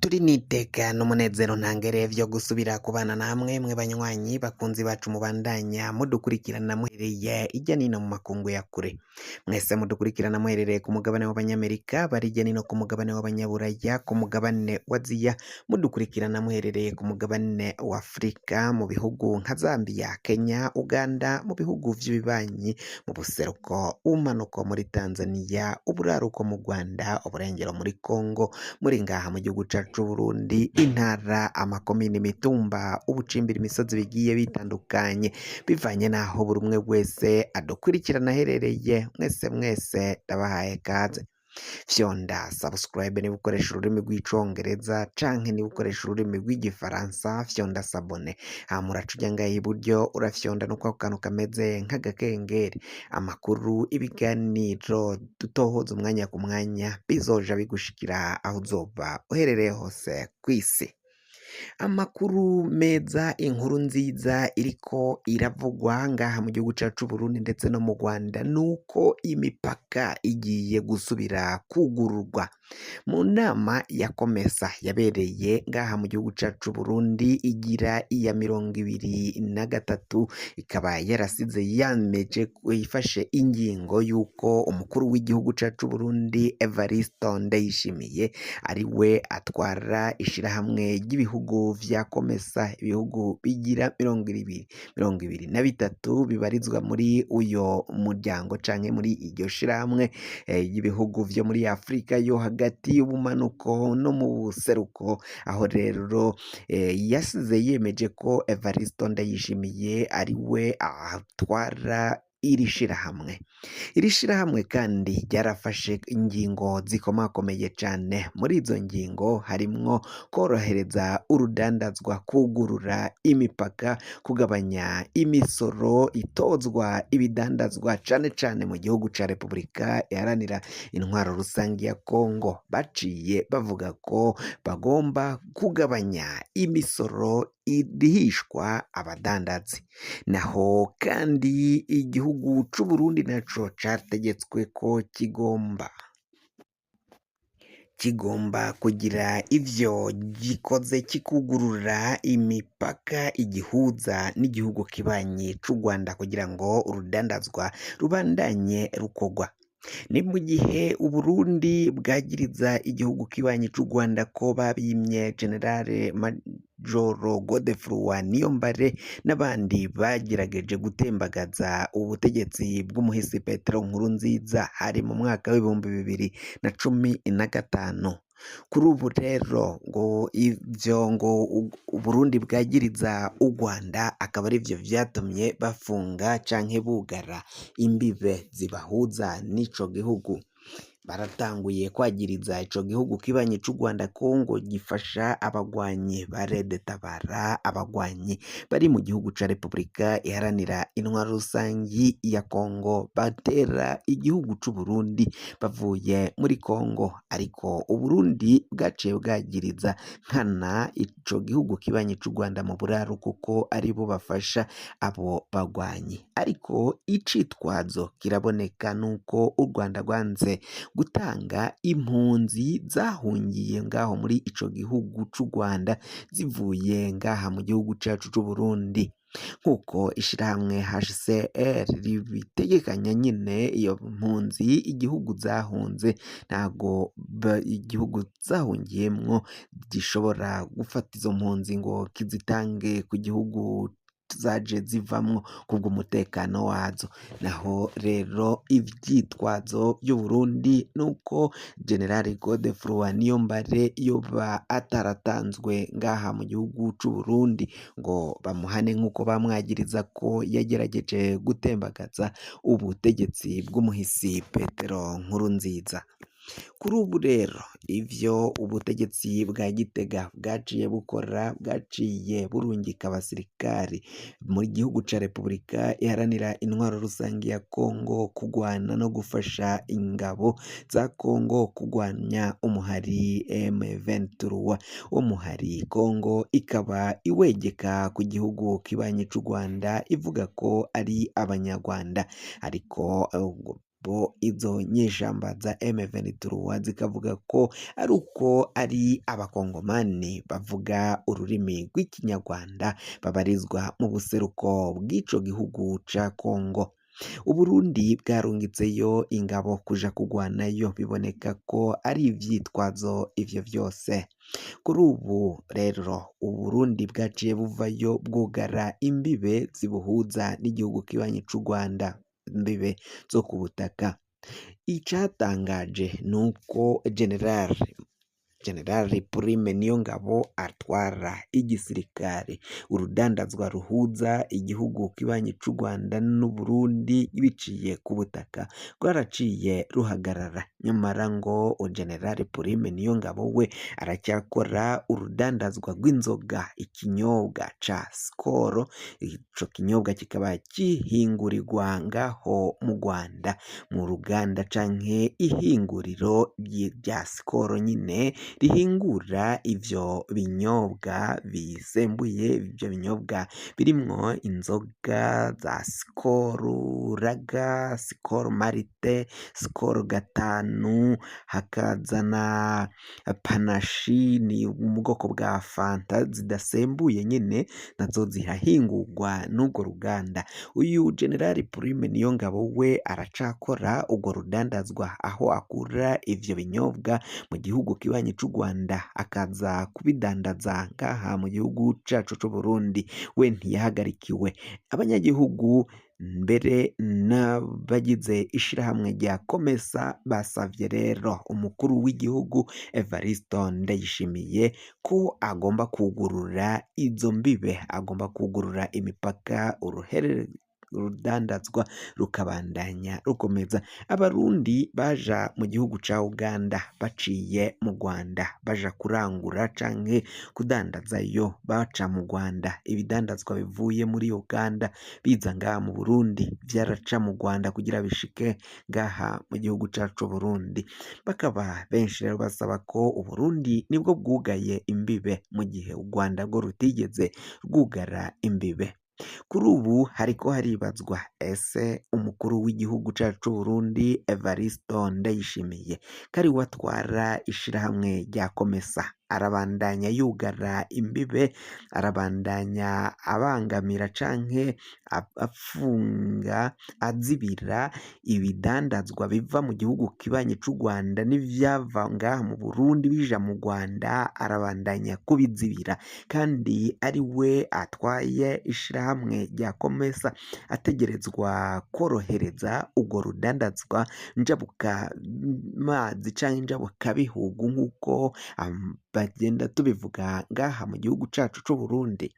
Turi n'iteka n'umunezero ntangere vyo gusubira kubana namwe mwe banywanyi bakunzi bacu mubandanya mudukurikirana muherereye irya nino mu makungu ya kure. Mwese mudukurikirana muherereye ku mugabane w'abanyamerika, bari irya nino ku mugabane w'abanyaburaya, ku mugabane wa Aziya, mudukurikirana muherereye ku mugabane wa Afurika, mu bihugu nka Zambia, Kenya, Uganda, mu bihugu vy'ibibanyi, mu buseruko, ubumanuko muri Tanzania, uburaruko mu Rwanda, uburengero muri Congo, muri ngaha mu gihugu cacu c'Uburundi, intara, amakomine, imitumba, ubucimbira, imisozi bigiye bitandukanye, bivanye n'aho buri umwe wese adukurikirana aherereye. Mwese mwese ndabahaye kaze. Fyonda subscribe niba ukoresha ururimi rw'icongereza, canke niba ukoresha ururimi rw'igifaransa fyonda s'abonner. Hama uraca uja ngaha iburyo, urafyonda nuko ako kantu kameze nk'agakengeri. Amakuru, ibiganiro dutohoza umwanya ku mwanya bizoja bigushikira aho uzoba uherereye hose kw'isi. Amakuru meza, inkuru nziza iriko iravugwa ngaha mu gihugu cacu c'Uburundi ndetse no mu Rwanda, nuko imipaka igiye gusubira kwugururwa. Mu nama ya COMESA yabereye ngaha mu gihugu cacu c'Uburundi, igira iya 23, ikaba yarasize yameje ifashe ingingo y'uko umukuru w'igihugu cacu c'Uburundi Evaristo Ndayishimiye ari we atwara ishirahamwe ry'ibihugu vya COMESA, ibihugu bigira 23 bibarizwa muri uyo muryango canke muri iryo shirahamwe ry'ibihugu vyo muri Afrika yo hagati y'ubumanuko no mu buseruko. Aho rero yasize yemeje ko Evaristo Ndayishimiye ari we atwara iri shirahamwe. Iri shirahamwe kandi ryarafashe ingingo zikomakomeye cane. Muri izo ngingo harimwo korohereza urudandazwa, kwugurura imipaka, kugabanya imisoro itozwa ibidandazwa cane cane mu gihugu ca Repubulika Iharanira Intwaro Rusangi ya Kongo. Baciye bavuga ko bagomba kugabanya imisoro irihishwa abadandazi. Naho kandi igihugu c'Uburundi naco categetswe ko kigomba kugira ivyo gikoze, kikugurura imipaka igihuza n'igihugu kibanyi c'u Rwanda kugira ngo urudandazwa rubandanye rukorwa. Ni mu gihe Uburundi bwagiriza igihugu kibanyi c'u Rwanda ko babimye Generale Majoro Godefroid Niyombare n'abandi bagerageje gutembagaza ubutegetsi bw'umuhisi Petero Nkurunziza, hari mu mwaka w'2015. Kuri ubu rero ngo ivyo ngo Uburundi bwagiriza u Rwanda akaba arivyo vyatumye bafunga canke bugara imbibe zibahuza n'ico gihugu. Baratanguye kwagiriza ico gihugu kibanyi c'u Rwanda ko ngo gifasha abagwanyi ba Red Tabara, abagwanyi bari mu gihugu ca Repubulika Iharanira Intwaro Rusangi ya Kongo, batera igihugu c'Uburundi bavuye muri Kongo. Ariko Uburundi bwaciye bwagiriza nkana ico gihugu kibanyi c'u Rwanda mu buraruko ko aribo bafasha abo bagwanyi. Ariko icitwazo kiraboneka nuko u Rwanda rwanze gutanga impunzi zahungiye ngaho muri ico gihugu c'u Rwanda zivuye ngaha mu gihugu cacu c'Uburundi, nk'uko ishirahamwe HCR ribitegekanya nyene. Iyo mpunzi igihugu zahunze, ntago igihugu zahungiyemwo gishobora gufata izo mpunzi ngo kizitange ku gihugu zaje zivamwo kubw'umutekano wazo. Naho rero ivyitwazo vy'Uburundi nuko General Godefroid Niyombare yoba ataratanzwe ngaha mu gihugu c'Uburundi ngo bamuhane nk'uko bamwagiriza ko yagerageje gutembagaza ubutegetsi bw'umuhisi Petero Nkurunziza. Kuri ubu rero ivyo ubutegetsi bwa Gitega bwaciye bukora, bwaciye burungika abasirikari mu gihugu ca Repubulika Iharanira Intwaro Rusangi ya Kongo kugwana no gufasha ingabo za Kongo kugwanya umuhari M23. Uwo muhari Kongo ikaba iwegeka ku gihugu kibanyi c'u Rwanda, ivuga ko ari abanyarwanda, ariko Bo izo nyeshamba za M23 zikavuga ko ari uko ari abakongomani bavuga ururimi rw'ikinyarwanda babarizwa mu buseruko bw'ico gihugu ca Kongo. Uburundi bwarungitseyo ingabo kuja kugwanayo, biboneka ko ari ivyitwazo ivyo vyose. Kuri ubu rero Uburundi bwaciye buvayo bwugara imbibe zibuhuza n'igihugu kibanyi c'u Rwanda, imbibe zo ku butaka. Icatangaje nuko General Prime Niyongabo atwara igisirikare, urudandazwa ruhuza igihugu kibanyi c'u Rwanda n'Uburundi biciye ku butaka rwaraciye ruhagarara. Nyamara ngo General Prime Niyongabo we aracyakora urudandazwa rw'inzoga, ikinyobwa ca Skol, ico kinyobwa kikaba gihingurirwa ngaho mu Rwanda mu ruganda canke ihinguriro rya Skol nyine rihingura ivyo binyobwa bisembuye, ivyo binyobwa birimwo inzoga za Skol Lager, Skol Malt, Skol gatanu, hakaza na Panashi, ni mu bwoko bwa fanta zidasembuye nyene, nazo zirahingurwa n'urwo ruganda. Uyu General Prime Niyongabo we aracakora urwo rudandazwa, aho akura ivyo binyobwa mu gihugu kibanyi c'u Rwanda akaza kubidandaza ngaha mu gihugu cacu c'Uburundi. We ntiyahagarikiwe. Abanyagihugu mbere n'abagize ishirahamwe rya Komesa basavye rero umukuru w'igihugu Evaristo Ndayishimiye ko agomba kugurura izo mbibe, agomba kugurura imipaka, urudandazwa rukabandanya rukomeza. Abarundi baja mu gihugu ca Uganda baciye mu Rwanda, baja kurangura canke kudandazayo baca mu Rwanda. Ibidandazwa bivuye muri Uganda biza ngaha mu Burundi vyaraca mu Rwanda kugira bishike ngaha mu gihugu cacu c'Uburundi. Bakaba benshi rero basaba ko Uburundi nibwo bwugaye imbibe, mu gihe u Rwanda rwo rutigeze rwugara imbibe. Kuri ubu hariko haribazwa ese umukuru w'igihugu cacu c'Uburundi Evaristo Ndayishimiye ko ariwe atwara ishirahamwe rya Komesa, arabandanya yugara imbibe, arabandanya abangamira canke afunga azibira ibidandazwa biva mu gihugu kibanyi c'u Rwanda n'ivyava ngaha mu Burundi bija mu Rwanda, arabandanya kubizibira, kandi ari we atwaye ishirahamwe rya Komesa, ategerezwa korohereza urwo rudandazwa njabuka mazi canke njabukabihugu nk'uko bagenda tubivuga ngaha mu gihugu cacu c'Uburundi.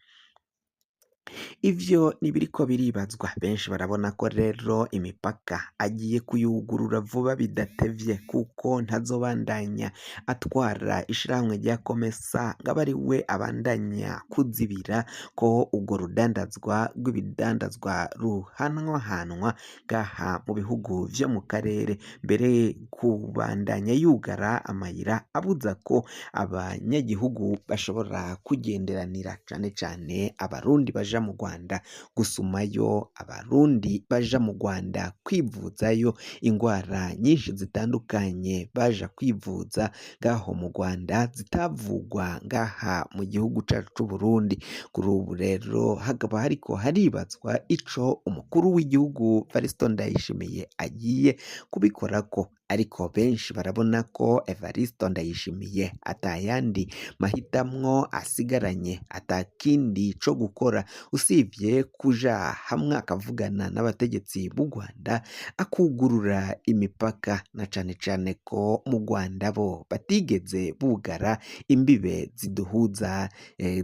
Ivyo nibiriko biribazwa, benshi barabona ko rero imipaka agiye kuyugurura vuba bidatevye, kuko ntazobandanya atwara ishirahamwe rya Komesa ngo abe ari we abandanya kuzibira ko urwo rudandazwa rw'ibidandazwa ruhanwahanwa ngaha mu bihugu vyo mu karere, mbere kubandanya yugara amayira abuza ko abanyagihugu bashobora kugenderanira, cane cane abarundi baja mu Rwanda gusumayo, abarundi baja mu Rwanda kwivuzayo ingwara nyinshi zitandukanye baja kwivuza ngaho mu Rwanda zitavugwa ngaha mu gihugu cacu c'Uburundi. Kuri ubu rero hakaba hariko haribazwa ico umukuru w'igihugu Evaristo Ndayishimiye agiye kubikorako, ariko benshi barabona ko Evaristo Ndayishimiye atayandi mahitamwo asigaranye, atakindi co gukora usibye kuja hamwe akavugana n'abategetsi b'u Rwanda akugurura imipaka, na cane cane ko mu Rwanda bo batigeze bugara imbibe ziduhuza,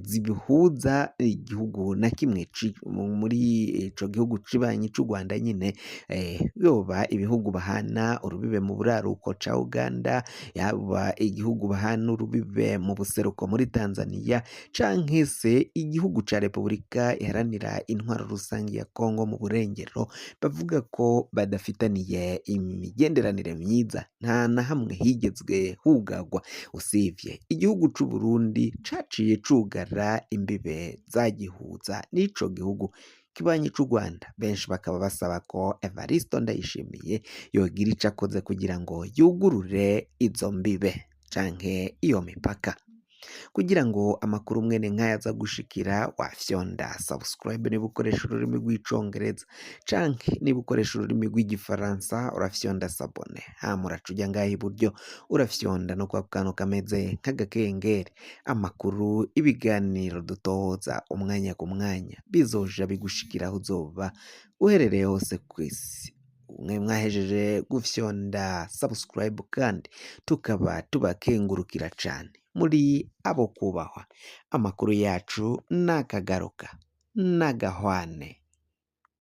zibihuza igihugu na kimwe muri ico gihugu kibanyi c'u Rwanda nyine, yoba ibihugu bahana urubibe mu buraruko ca Uganda, yaba igihugu bahana urubibe mu buseruko muri Tanzania, canke se igihugu ca Repubulika Iharanira Intwaro Rusangi ya Kongo mu burengero, bavuga ko badafitaniye imigenderanire myiza. Nta na hamwe higezwe hugagwa usivye igihugu c'Uburundi caciye cugara imbibe zagihuza n'ico gihugu kibanyi c'u Rwanda. Benshi bakaba basaba ko Evaristo Ndayishimiye yogira ico akoze kugira ngo yugurure izo mbibe canke iyo mipaka. Kugira ngo amakuru mwene nk'aya aza gushikira, wafyonda subscribe niba ukoresha ururimi rw'Icongereza, canke niba ukoresha ururimi rw'Igifaransa urafyonda s'abonner, hama uraca uja ngaha iburyo urafyonda no kwa kantu kameze nk'agakengeri. Amakuru, ibiganiro dutohoza umwanya ku mwanya bizoja bigushikira aho uzoba uherereye hose kw'isi. Mwe mwahejeje gufyonda subscribe kandi tukaba tubakengurukira cane, muri abo kubahwa. Amakuru yacu nakagaruka nagahwane.